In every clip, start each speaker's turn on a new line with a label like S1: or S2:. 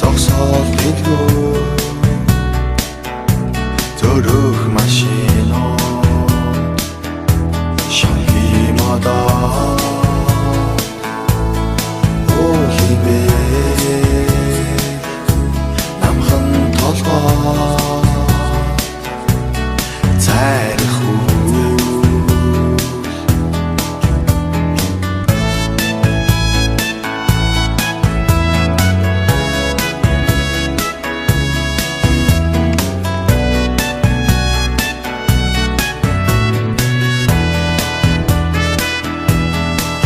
S1: Зогсоол дэлгүүр зөрөх машинууд шанхи модоо уулибэл намхан толгой цайрах үйл.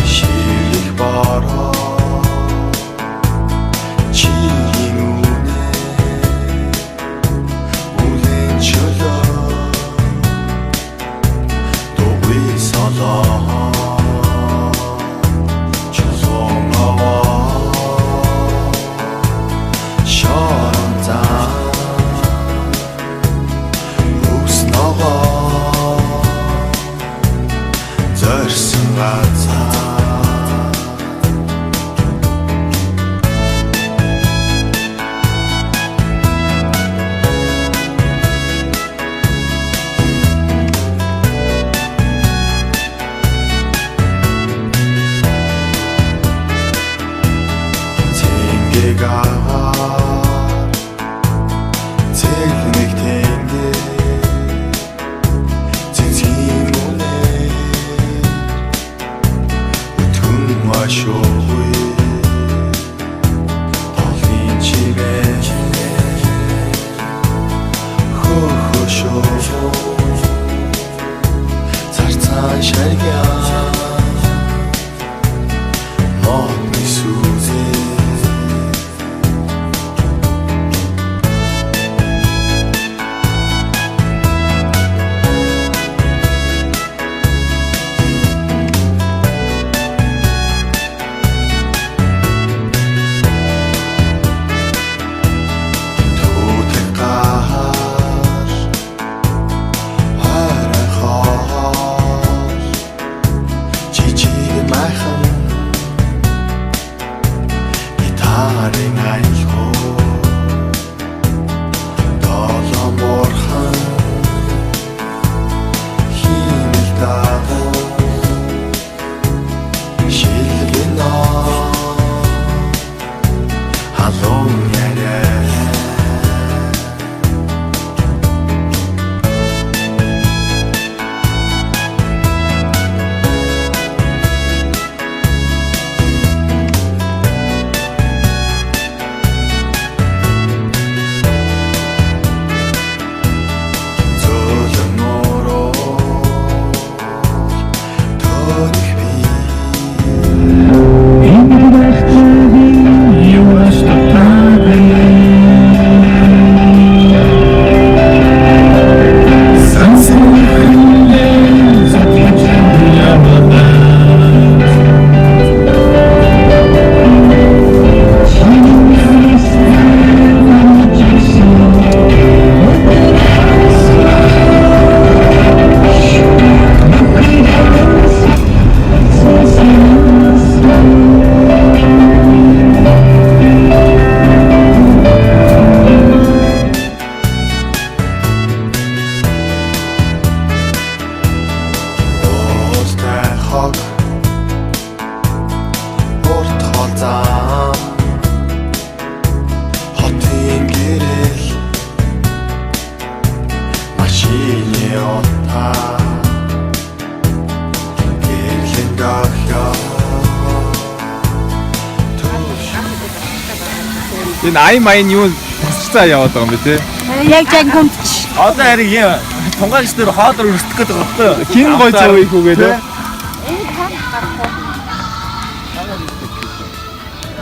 S1: Ширлэх бороо чиний үнэ үлэн чөлөө дугуй солоо чулуун аваа шорон зан өвс ногоо зорьсон газар. Цэнгийг агаар цэлмэг тэнгээ цэцгийн үнээр өтгөн ашуугүй толын чимээ хөхөшөө царцаан шаргиан модны сүзээ. Түүдэг гар хайрын хоол жижиг майхан гитарын айлгуу долоон бурхан хиймэл дагуу шилгэн халуун яриа. Зөөлөн нуруу төнөх би. Уултай хог урт хол зам хотын гэрэл машины утаа гэрлэн дохио.
S2: Энэ ай майн юу тасарцаа яваад байгаа юм бэ те?
S3: Яг жангумч.
S4: Одоо харин юм тунгаагч дээр хоолор өрсөлдөх гэдэг байгаа байхгүй юу?
S2: Хин гой цав их үгээ те?
S3: Энэ тань гарах уу?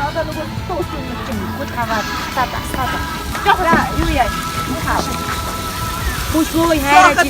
S3: Одоо нөгөө тус юм чинь гүл аваад таад асгаад. Жохоо юу яа? Бүсгүй хайраа чи.